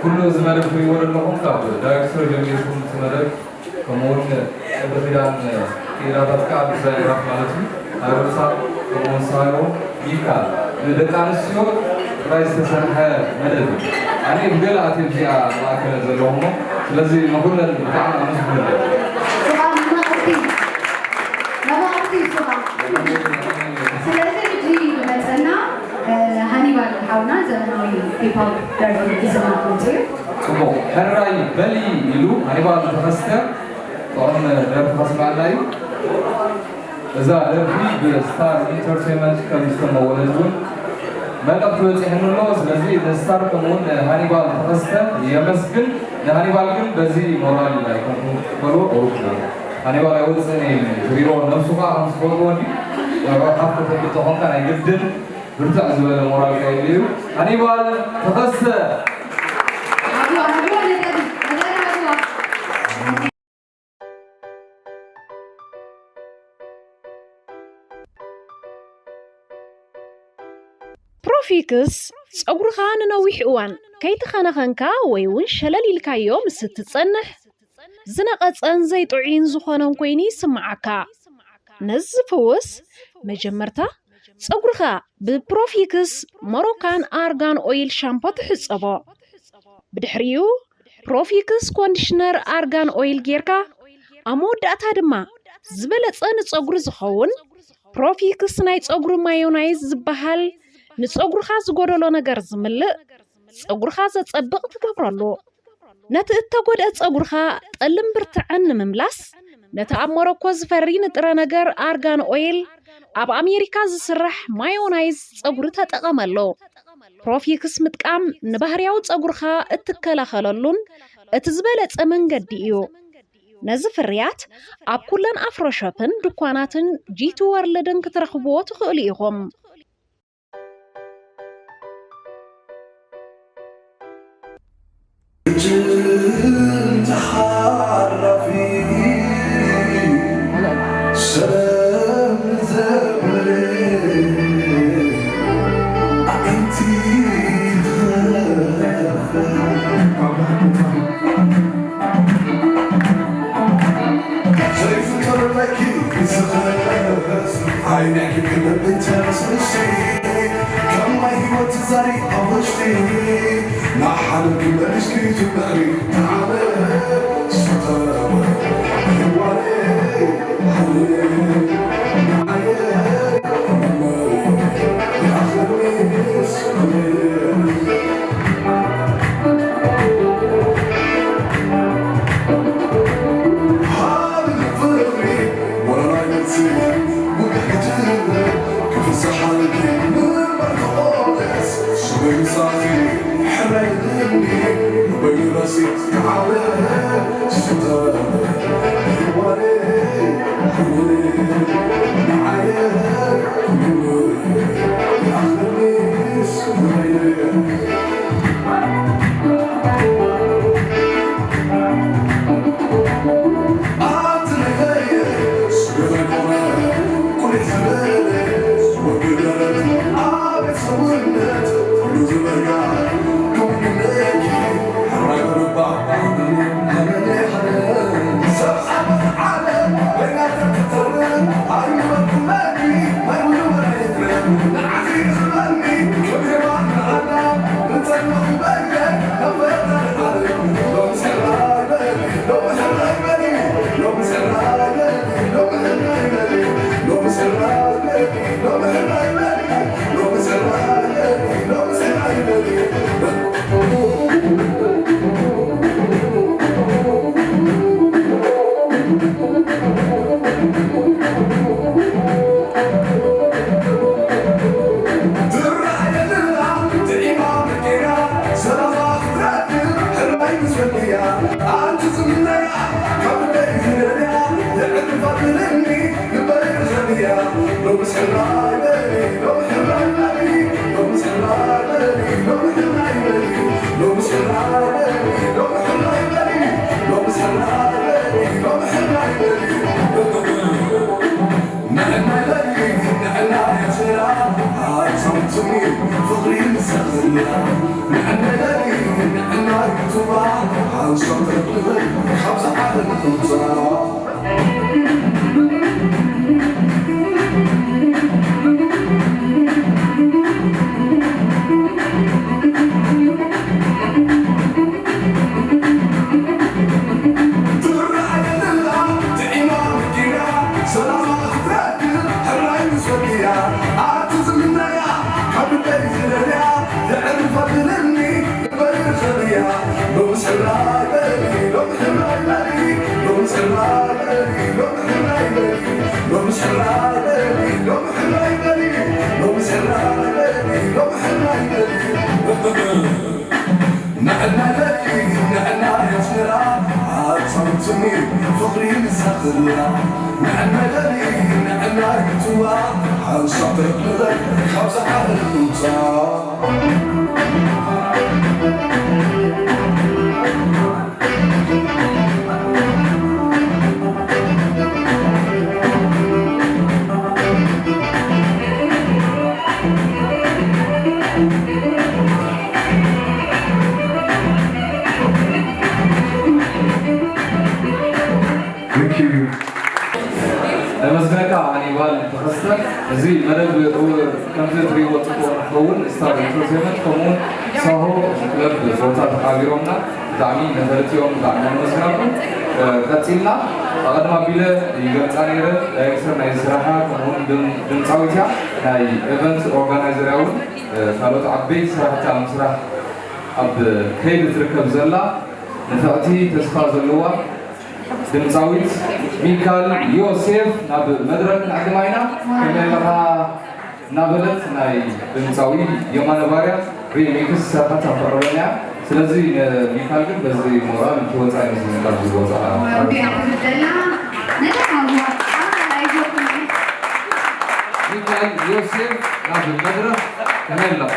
ኩሉ እዚ መደብ ትሪእዎ ዘለኹም ካብ ዳይሬክተር ጀሚርኩም እቲ መደብ ከምኡውን ቅድሚ ኪዳን ክኢላታት ከዓ ብዛይራት ማለት እዩ ሃይሮሳ ከምኡውን ሳይሮ ሚካል ንደቂ ኣንስትዮ ጥራይ ዝተሰርሐ መደብ እዩ። ኣነ ብገለ ኣትየ እዚኣ ማእከለ ዘለኹሞ ስለዚ ንኩለን ብጣዕሚ ኣመስግነለን። ስለዚ ሕጂ ዝመፀና ሃኒባል ሓውና ዘመናዊ ሂፓፕ ደርፊ ሒዝና ክመፅእ እዩ። ፅቡቕ ሕራይ በሊ ኢሉ ሃኒባል ተኸስተ ጥዑም ደርፊ ከስምዐና እዩ። እዛ ደርፊ ብስታር ኢንተርቴይንመንት ከም ዝተመወለት እውን መልእኽቲ በፂሕኒ ኣሎ። ስለዚ ንስታር ከምኡውን ንሃኒባል ተኸስተ የመስግን። ንሃኒባል ግን በዚ ሞራል ኣይኮንኩም ክትበልዎ ቁሩብ ሃኒባል ኣይወፅእን እየ ኢሉ ትሪኦ ነብሱ ከዓ ከም ዝፈትዎ እንዲ ንዑ ሓፍ ከተብል ተኾንካ ናይ ግድን ብርትዕ ዝበለ ሞራልካ የድልዩ እዩ። ሃኒባል ተኸስተ ፕሮፊክስ ጸጉርኻ ንነዊሕ እዋን ከይተኸናኸንካ ወይ እውን ሸለል ኢልካዮ ምስ እትጸንሕ ዝነቐጸን ዘይጥዑይን ዝኾነን ኮይኑ ይስምዓካ። ነዚ ዝፍውስ መጀመርታ ጸጉርኻ ብፕሮፊክስ ሞሮካን ኣርጋን ኦይል ሻምፖ ትሕጸቦ። ብድሕሪኡ ፕሮፊክስ ኮንዲሽነር ኣርጋን ኦይል ጌርካ ኣብ መወዳእታ ድማ ዝበለጸ ንጸጉሪ ዝኸውን ፕሮፊክስ ናይ ጸጉሪ ማዮናይዝ ዝበሃል ንጸጉርኻ ዝጎደሎ ነገር ዝምልእ ጸጉርኻ ዘጸብቕ ትገብረሉ። ነቲ እተጎድአ ጸጉርኻ ጠልን ብርትዐን ንምምላስ ነቲ ኣብ ሞሮኮ ዝፈሪ ንጥረ ነገር ኣርጋን ኦይል ኣብ ኣሜሪካ ዝስራሕ ማዮናይዝ ጸጉሪ ተጠቐመሉ። ፕሮፊክስ ምጥቃም ንባህርያዊ ጸጉርኻ እትከላኸለሉን እቲ ዝበለጸ መንገዲ እዩ። ነዚ ፍርያት ኣብ ኩለን ኣፍሮ ሾፕን ድኳናትን ጂቲ ወርልድን ክትረኽብዎ ትኽእሉ ኢኹም። ጅም ተሓራፊ ሰላም ዘምር ኣዒንቲ ትኸፍት ዘይፍቀረለኪ ዝኸስ ዓይነኪ ክነብት ተመስልሲ ካብ ማይ ህይወት ትዛሪ ኣብ ውሽጢ ንሓደ ክመልስኪ ትምዕሪ ንዓለ ዝተረወ ህዋለ ሓልል ንዓየ ንዕና ደቂ ንዕና ኤርትራ ኣጻውትኒ ፍቕሪ ንሳኽላ። ንዕና ደቂ ንዕና ኤርትራ ሓንሳብ ተረክበ ካብ ዝዓለም ምውጻእ። ነመስግነካ ሃኒባል ተኸስተ። እዚ መደብ እው ከምዚ ትሪእዎ ጽቡቕ ንክኸውን ስታር ኢንተርቴንመንት ከምኡውን ሳሆ ክለብ ቦታ ተሓቢሮምና ብጣዕሚ ነፈልጥ እዮም። ብጣዕሚ ነመስግናኩም። ቀጺልና ኣቐድም ኣቢለ ይገልጻ ነይረ ዳይሬክተር ናይ ስራሓ ከምኡውን ድም- ድምፃዊት እያ። ናይ ኤቨንት ኦርጋናይዘር እያ እውን ካልኦት ዓበይቲ ስራሕቲ ኣብ ምስራሕ ኣብ ከይዲ ትርከብ ዘላ ንፍዕቲ ተስፋ ዘለዋ ድምፃዊት ሚካል ዮሴፍ ናብ መድረክ ንዕድማ ኢና። ከመይ ኣለኻ እናበለት ናይ ድምፃዊ የማነ ባርያ ሪሚክስ ዝሰርሓት ኣፈቕረበና እያ። ስለዚ ንሚካል ግን በዚ ሞራል ትወፃ ይመስለኒ ካብዚ ቦታ። ሚካል ዮሴፍ ናብ መድረክ ከመይ ኣለኻ?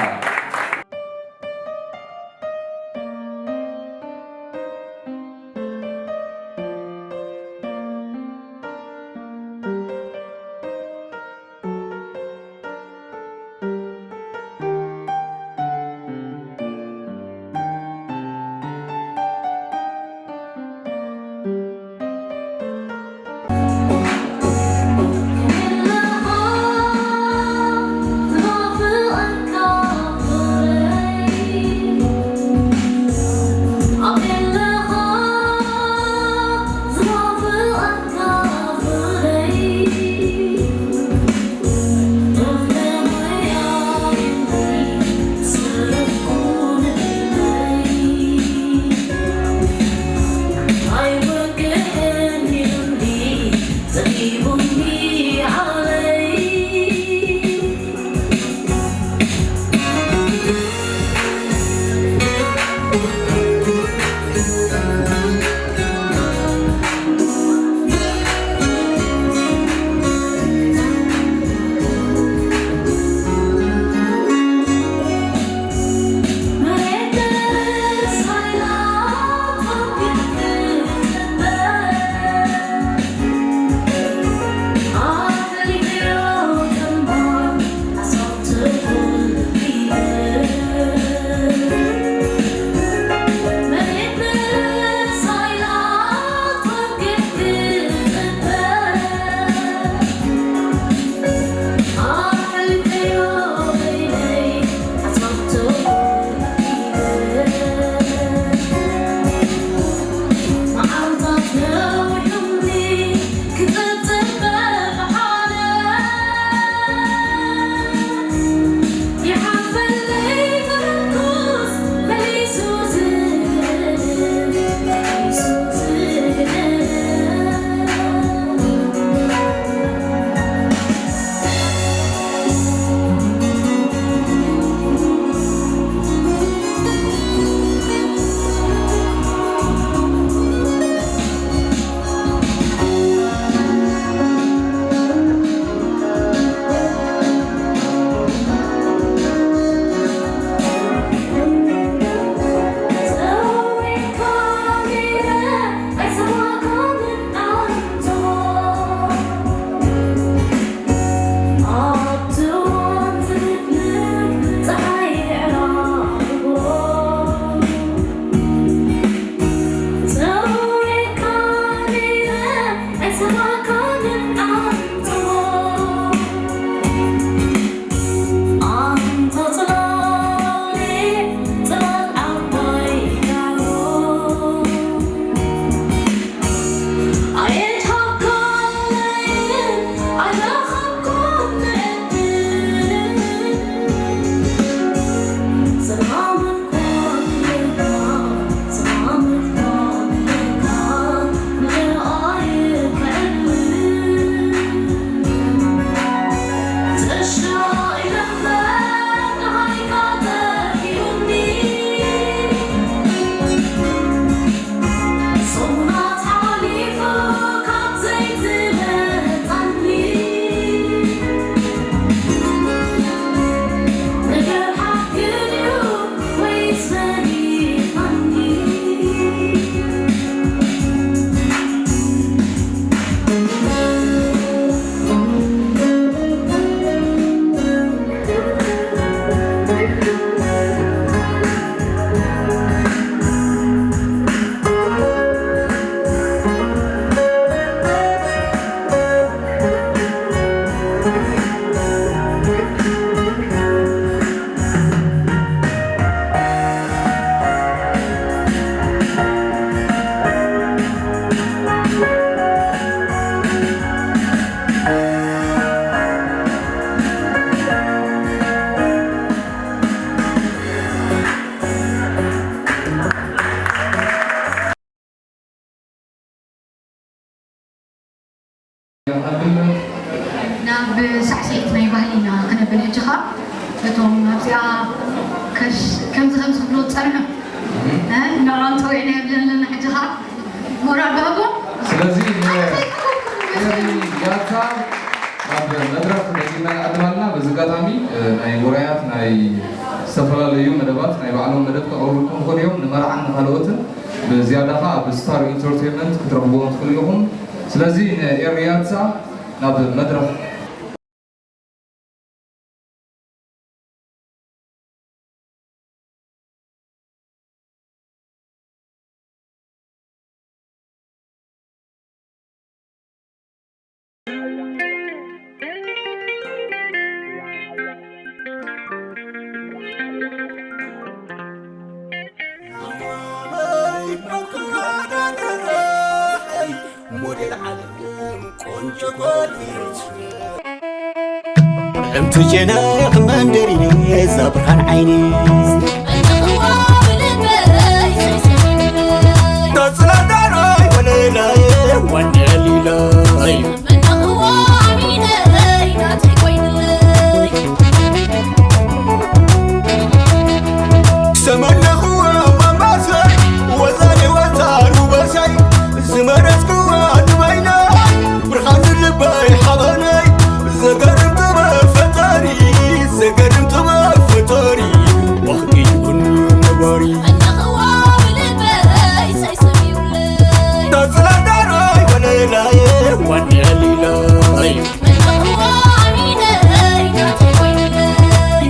ናብ ሳዕስዒት ናይ ባህሊ ኢና ክነብል። ሕጂ ኸኣ እቶም ኣብዚኣ ከሽ-፣ ከምዚ ከምዚ ክብሉ ዝጸንሑ፣ እ፣ ንዕኦም ጠዊዕና የብለና። ሕጂ ኸኣ ሞራል ባህጎ። ስለዚ ን-፣ ኣመሰግነኩም። ን-፣ ያታ ናብ መድረኽ ደጊምና ንዕድም ኣለና። በዚ ኣጋጣሚ፣ እ፣ ናይ ውራያት ናይ ዝተፈላለዩ መደባት ናይ ባዕሎም መደብ ከቕርቡልኩም ይኽእሉ እዮም። ንመርዓን ንኻልኦትን ብዝያዳ ኸኣ ኣብ ስታር ኢንተርቴይንመንት ክትረኽብዎም ትኽእሉ ኢኹም። ስለዚ ንኤሪ ያታ ናብ መድረኽ። ሞዴል ዓለም ቆንጆ ጓል እምትጀነ ክመንደሪ እዛ ብርሃን ዓይኒ ተጽላዳራይ ወለላይ ዋንደሊላይ ዝተመነኽዎ ማማሰይ ወዛኔ ወታሩ በሳይ ዝመረጽክዋ ንበይና ብርሃን ልበይ ሓበነይ ዘገርም ጥበብ ፈጣሪ ዘገርም ጥበብ ፈጣሪ ዋኽዲ ይኹን ነባሪ ተጽላዳራይ ወለላይ ዋንደሊላይ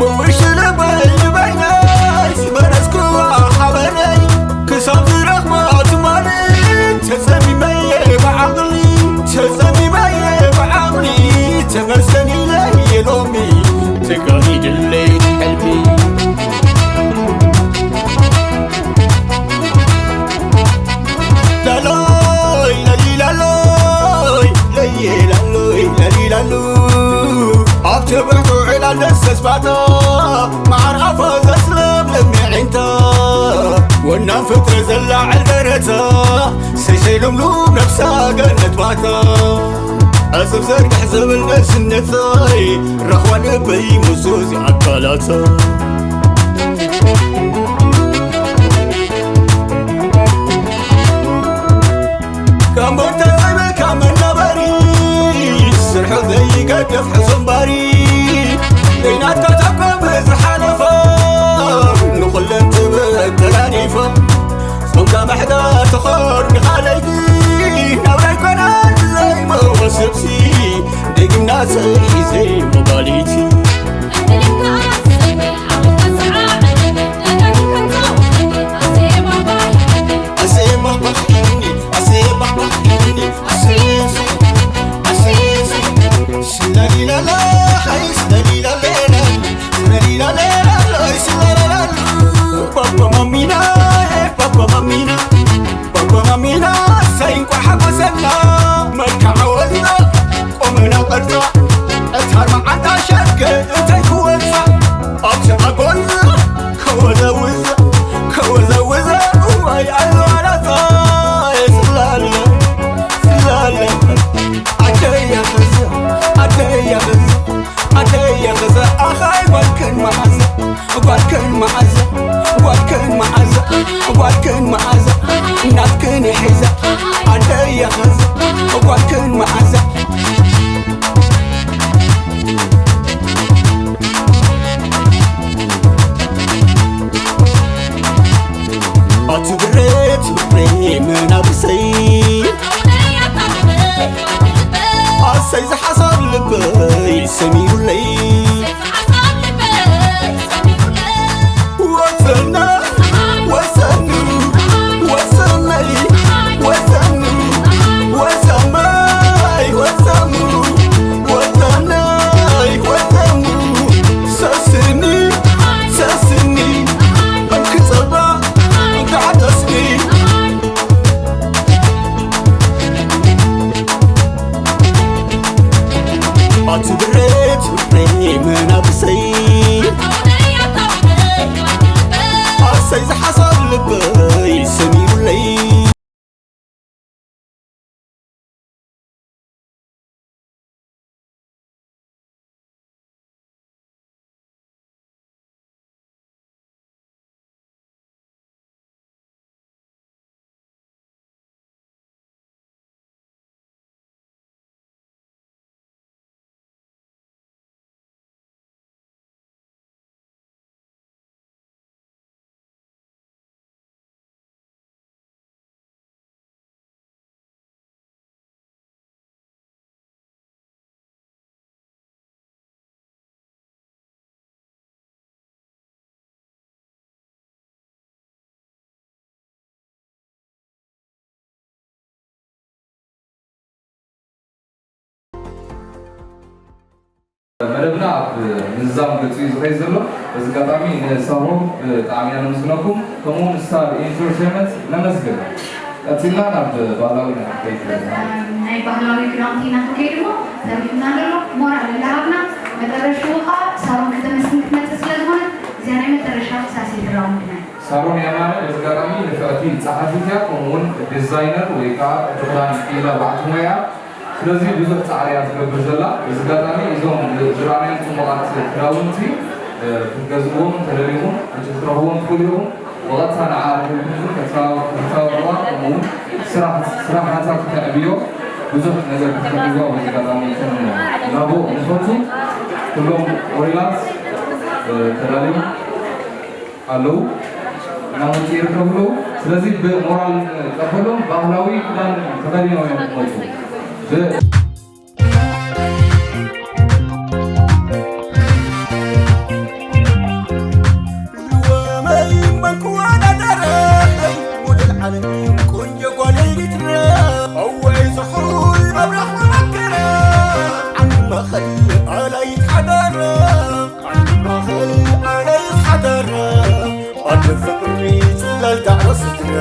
ምውሽ ልበይ ንበይነይ ዝመረጽክዋ ሓበነይ ክሳብ ዝረኽባ ትማሊ ተጸሚመየ ብዓቕሊ ተጸሚመየ ብዓቕሊ ተመሰኒለየ ሎሚ ተጋሂድለይ ሕልሚ ላሎይ ለሊላሎይ ለየላሎይ ለሊላሉ ኣብ ትብዕቱ ዕላል ደሰስባታ መዓር ኣፋ ዘስለምለም ንዕንታ ወናም ፍጥረ ዘላዕል ደረታ ሰይሰይሉምሉ ነብሳ ገነት ባታ ዕጽፍ ዘርግሕ ዝብል ነብስነታይ ረኽባ ልበይ ምዙዝ ኣካላታ ካብ ሞት ተዘይበልካ መናበሪ ስርሑ ዘይገድፍ ሕሱም ባሪ ዘይናትካ ታኮ ብዝሓለፎ ንኹለን ትብል ተላኒፎ ጾምካ ምሕዳ ተኾር ንኻለይቲ ናብራይ ኮና ዘይመወስብሲ ደግምና ሰይ ዘይመባሊቲ Papa mamina, eh, papa mamina, papa mamina, say kwa hako sana, maka awazna, omena qadna, atar ma anta shakka, tay kuwasa, absa agonza, kawaza waza, kawaza waza, way alwala ta, eh, silala, silala, ataya kaza, ataya kaza. ኣደየ ኸዘ ኣኻይ ጓልክን መዓዘ ጓልክን መዓዘ ጓልክን መዓዘ ጓልክን መዓዘ ናትክን ይሒዘ ኣደየ ኸዘ ጓልክን መዓዘ ኣቲ ብረ ትብሬ መናብሰይ ኣሰይ ዝሓሳብ ልበይ ሰሚሩለይ ወሰና ወሰኑ ወሰነይ ወሰኑ ወሰመይ ወሰሙ ወሰነይ ወሰሙ ሰስኒ ሰስኒ እንክጸባ እንክዓጠስኒ ኣቲ ብሬት ብሬ መናብሰይ ኣሰይ ዝሓሳብ ልበይ ሰሚሩለይ መደብና ኣብ ምዝዛም ገጹ እዩ ዝኸይድ ዘሎ። በዚ ኣጋጣሚ ንሳሆ ብጣዕሚ ኢና ነመስግነኩም፣ ከምኡ እውን ስታር ኢንተርቴይንመንት ነመስግን። ቀጺልና ናብ ባህላዊ ኢና ክንከይድ ዘለና። ናይ ባህላዊ ክዳውንቲ ኢና ክንከይድ እሞ ተሪፉና ዘሎ ሞራል እናሃብና፣ መጠረሽትኡ ከዓ ሳሮን ከተመስግን ክትመጽእ ስለ ዝኾነት እዚኣ ናይ መጠረሻ ክሳብ ሰይትራውን ክዳን። ሳሮን የማነ በዚ ኣጋጣሚ ንፍዕቲ ጸሓፊት እያ፣ ከምኡ እውን ዲዛይነር ወይ ከዓ ቅዲ ክዳን ክኢላ በዓልቲ ሞያ እያ። ስለዚ ብዙሕ ጻዕሪ እያ ትገብር ዘላ። በዚ ኣጋጣሚ እዞም ዝረኣናዮም ጽቡቓት ክዳውንቲ፣ እ፣ ክትገዝእዎም እንተደሊኹም፣ ሕጂ ክትረኽብዎም ትኽእሉ ኢኹም። ብቐጥታ ንዓ ርክብኩም ክትተባብዕዋ፣ ከምኡ እውን ስራሕ፣ ስራሕ ናታ ክተዕብዮ ብዙሕ ነገር ክትሕግዝዋ በዚ ኣጋጣሚ ከም ናቦ ንፈቱ። ኩሎም ሞዴላት፣ እ፣ ተዳልዮም ኣለዉ፣ እናመፁ ይርከቡ ኣለዉ። ስለዚ ብሞራል ቀበሎም። ባህላዊ ክዳን ተኸዲኖም እዮም ዝመፁ። ብ- ወመይ መን ክወዳደረይ፣ ሞዴል ዓለም ቆንጆ ጓል ኤሪትራ። እወይ ዝሑል መብረቕ መመከራ፣ ዓንዲ ማእኸል ኣላይት ሓዳራ። ዓንዲ ማእኸል ኣላይት ሓዳራ፣ ዓዲ ፍቕሪ ጽላል ዳዕሮ ስድራ።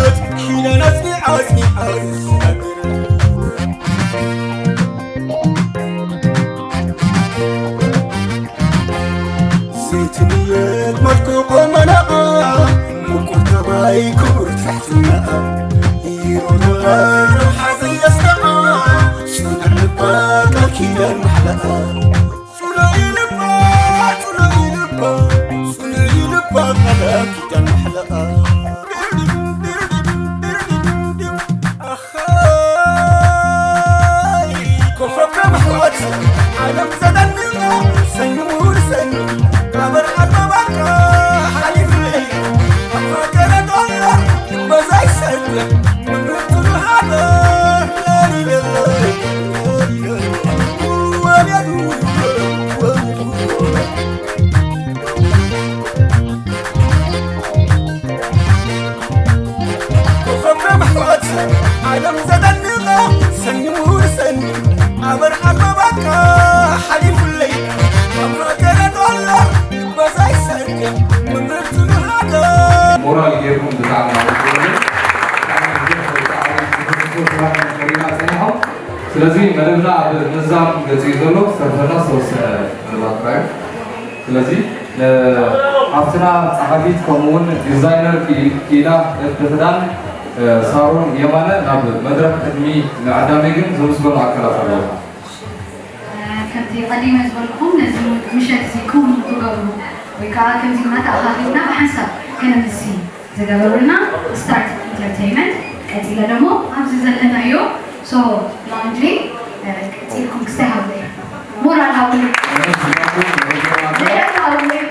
ኣጽኒዓ፣ ኣጽኒዓ ዝሰግር። ዘይትንየት መልክዑ ቁመናኣ፣ ምቁር ጠባይ ክቡር ትሕትናኣ፣ ይሮራ ሓዘን የስነዓ፣ ጽኑዕ ልባ ቃል ኪዳን ማሕለኣ። ጽኑዕ ልባ፣ ጽኑዕ ልባ፣ ጽኑዕ ልባ ቃል ኪዳን ማሕለኣ። ኣኸይ ኮኾብ መሕወት ዓለም ዘደንቕ ሰኒ ሙሉ ሰኒ ኣበር ኣበባካ ሓሊፍለይ ኣማገረ ዶላር በዛይ ሰኒ ምንትሉ ሃገር ለሊለለይ ወለዱ ወለዱ ኮኾብ መሕወት ዓለም ዘደንቕ ሰኒ ሙሉ ሰኒ ኣበር ኣበባካ ሓሊፉለይ ኣማገረ ዶላር በዛይ ሰኒ ምንትሉ ሃገር። ሞራል ጌርኩም ብጣዕሚ ኣመስግኑለይ። ብጣዕሚ ብዙሕ ጻዕሪ፣ ብዙሕ ስራሕ መሪና ጸኒሖም። ስለዚ መደብና ኣብ ምዝዛም ገጹ እዩ ዘሎ። ዝተርፈና ዝተወሰነ መደባት ጥራይ እዩ። ስለዚ ንሓፍትና ጸሓፊት ከምኡ እውን ዲዛይነር ክኢላ ቅዲ ክዳን፣ እ፣ ሳሮን የማነ ናብ መድረኽ ቅድሚ ምዕዳመይ ግን ዝምስገኑ ኣካላት ኣለዉ። ከምቲ ቀዲመ ዝበልኩኹም ነዚ ምሸት እዚ ክውን ክገብሩ ወይ ከዓ ከምዚ እናተኣኻኺብና ብሓንሳብ ከነምሲ ዝገበሩልና ስታርት ኢንተርቴይንመንት፣ ቀፂለ ደሞ ኣብዚ ዘለናዮ ሶ ላውንጅ፣ እ፣ ቀፂልኩም ክስታይ ሃብለይ፣ ሞራል ሃብለይ፣ በደንብ ሃብለይ።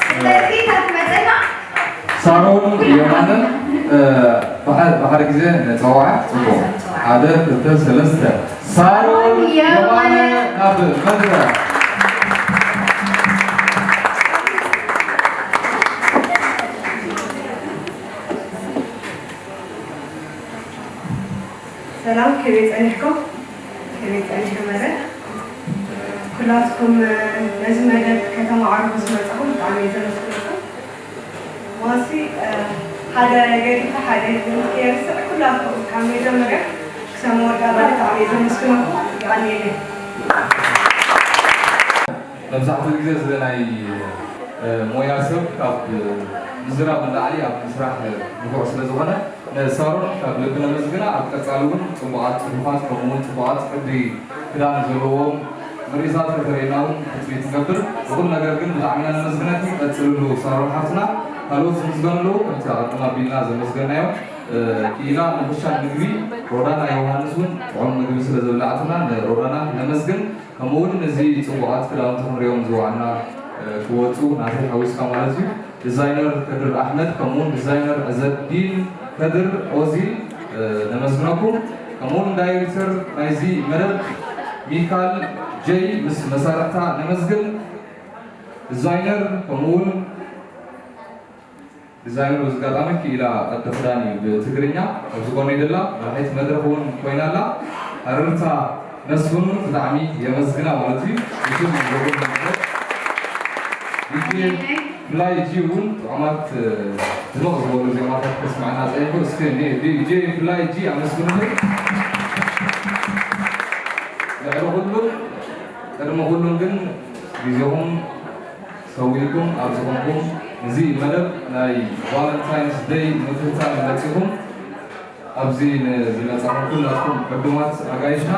ስለዚ እታ ትመፀና ሳሮን የማነ፣ እ፣ ብሓ-፣ ብሓደ ግዜ ንፀዋዓ። ፅቡቕ። ሓደ፣ ክልተ፣ ሰለስተ። ሳሮን የማነ የማነ። ናብ መድረኽ። ሰላም፣ ከመይ ጸኒሕኩም? ከመይ ጸኒሑ መደብ? ኩላትኩም ነዚ መደብ ከተማዕርጉ ዝመጻኹም ብጣዕሚ እየ ዘመስግነኩም። ዋሲ፣ እ፣ ሓደ ገዲፈ ሓደ ግን ከየርስዕ ኩላትኩም ካብ መጀመርያ ክሳብ መወዳእታ ብጣዕሚ እየ ዘመስግነኩም። የቐንየለይ። መብዛሕትኡ ግዜ እዚ ናይ፣ እ፣ ሞያ ሰብ ካብ ምዝራብ ንላዕሊ ኣብ ምስራሕ ንፉዕ ስለ ዝኾነ፣ ንሳሮን ካብ ልቢ ነመስግና። ኣብ ቀጻሊ እውን ጽቡቓት ጽሑፋት፣ ከምኡ እውን ጽቡቓት ቅዲ ክዳን ዘለዎም ምርኢታት ከተርእየና እውን ትጽቢት ንገብር። ብኹሉ ነገር ግን ብጣዕሚ ኢና ነመስግነኪ። ቀጽልሉ ሳሮን ሓፍትና። ካልኦት ዝምስገኑ ኣለዉ፣ ከምቲ ኣቐድም ኣቢልና ዘመስገንናዮም፣ እ፣ ክኢላ ንኹሻን ምግቢ ሮዳና ዮሃንስ እውን ጥዑም ምግቢ ስለ ዘብላዕትና ንሮዳና ነመስግን። ከምኡውን ነዚ ጽቡቓት ክዳውንቲ ክንሪኦም ዝወዓልና ክወፁ ናተይ ሓዊስካ ማለት እዩ። ዲዛይነር ከድር ኣሕመድ ከምኡውን ዲዛይነር ዕዘዲን ከድር ኦዚል ነመስግነኩም። ከምኡውን ዳይሬክተር ናይዚ መደብ ሚካል ጀይ ምስ መሳርሕታ ነመስግን። ዲዛይነር ከምኡውን ዲዛይነር በዚ ኣጋጣሚ ክኢላ ቅዲ ክዳን እዩ ብትግርኛ ኣብዚ ጎነይ ዘላ መራሒት መድረኽ እውን ኮይና ኣላ። ሃረርታ መስፍን እውን ብጣዕሚ የመስግና ማለት እዩ። ብስም ሮቦት መድረኽ ዲጄ ፍላይ ጂ እውን ጥዑማት ድምቕ ዝበሉ ዜማታት ከስምዐና ፀኒሑ። እስኪ ዲጄ ፍላይ ጂ ኣመስግኑለይ። ልዕሊ ኩሉን ቅድሚ ኩሉን ግን ግዜኹም ሰዊእኩም ኣብ ዝኾንኩም እዚ መደብ ናይ ቫለንታይንስ ደይ ምክትታል መፂኹም ኣብዚ ንዝመፃኹም ኩላትኩም ዕዱማት ኣጋይሽና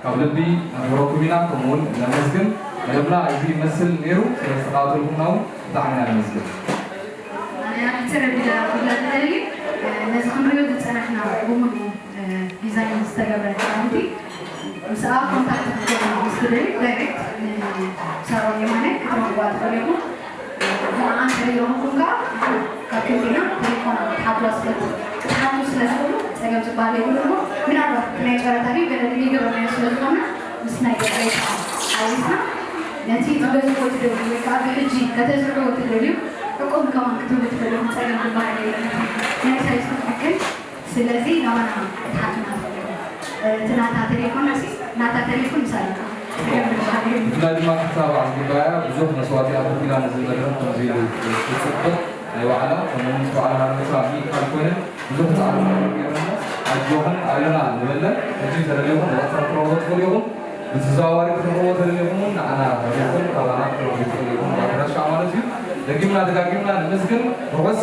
ካብ ልቢ ነኽብረኩም ኢና። ከምኡውን ነመስግን። መደብና እዚ ይመስል ነይሩ። ስለ ዝተኸታተልኩምና እውን ብጣዕሚ ኢና ነመስግን። ኣነ ኣክተር ቢዳ ክብላ ዝደሊ ነዚ ክንሪኦ ዝፀናሕና ብሙሉ ዲዛይን ዝተገብረ ክዳውንቲ ምስኣ ኮንታክት ክትገብሩ ምስ ትደልዩ ዳይሬክት ንሳሮን የማነ ክትረኽብዋ ትኽእሉ ኢኹም። ንዓኣ እንተደይረኸብኩም ከዓ ካብ ክንዲና ቴሌፎና ክትሓትዋ ስለ ክትሓቱ ስለ ትኽእሉ ፀገም ዝበሃል የብሉን። እሞ ምናልባት እቲ ናይ ጨረታ ድዩ ገለ ድዩ ይገበርናዮ ስለ ዝኾንና ምስ ናይ ገዛኢት ሓዊስና ነቲ ትገዝእዎ ትደልዩ ወይ ከዓ ብሕጂ ከተዝርዕዎ ትደልዩ ዕቁብ ከማን ክትህቡ ትኽእሉ ኢኹም። ፀገም ዝበሃል የለን። ናይ ሳይዝኩም ሕግን ስለዚ ናባና ክትሓቱና ትኽእሉ ኢኹም። እቲ ናታ ቴሌፎን ሲ ናታ ቴሌፎን ምሳሌ ብፍላይ ድማ ክተባባዕ ዝግባያ ብዙሕ መስዋእቲ ኣበርኪላ ነዚ መድረኽ ከምዚ ኢሉ ክፅብቕ ናይ ባዕላ ከምኡ ምስ ባዕላ ሃረርታ ሚካል ኮይነን ብዙሕ ፃዕሪ ገይረን ኣጆኽን ኣለና ንበለን። ሕጂ ተደሊኹም ብቐጥታ ክትረኽቦ ትኽእሉ ኢኹም። ብተዘዋዋሪ ክትረኽቦ ተደሊኹም እውን ንዓና ረኺብኩም ካባና ክትረኽቡ ትኽእሉ ኢኹም። ብኣድራሻ ማለት እዩ። ደጊምና ደጋጊምና ነመስግን። ርሑስ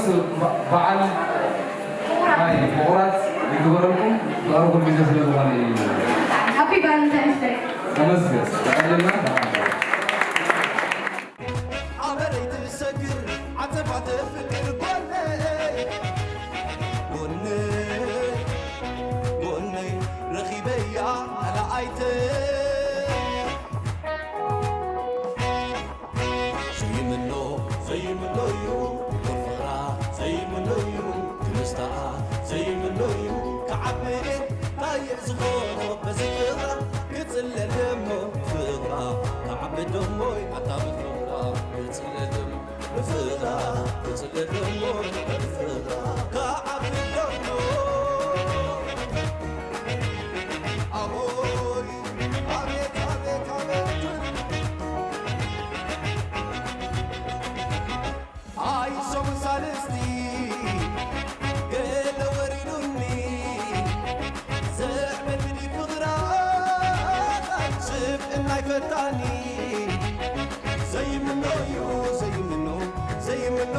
በዓል ናይ ፍቑራት ይግበረልኩም። ፍቕሪ ኩሉ ግዜ ስለ ዝኾነ እዩ። ሃፒ ቫለንታይንስ ደይ። ተመስገን። ተቐልልና ተሓንበል። ኣበይ ትሰግር ዓጸፋ ተፍቅር ጎነይ፣ ጎነይ፣ ጎነይ ረኺበያ ኣላኣይተ። ዘይምኖ፣ ዘይምኖ እዩ፣ ፍቕራ ዘይምኖ እዩ፣ ክምስታኣ ዘይምኖ እዩ፣ ክዓቢ እየ፣ እንታይ እየ ዝኾኖ በዚ ፍቕራ፣ ክጽለል ደሞ ፍቕራ፣ ክዓቢ ደሞይ ኣታ ብፍቕራ፣ ክጽለል ደሞ ብፍቕራ፣ ክጽለል ደሞ ብፍቕራ፣ ክዓቢ ደሞ። ኣቦይ፣ ኣቤት፣ ኣቤት፣ ኣቤት። ኣይሶም ሳልስቲ ገለ ወሪዱኒ፣ ዘዕበድኒ ፍቕራ ሽፍእና ይፈታኒ።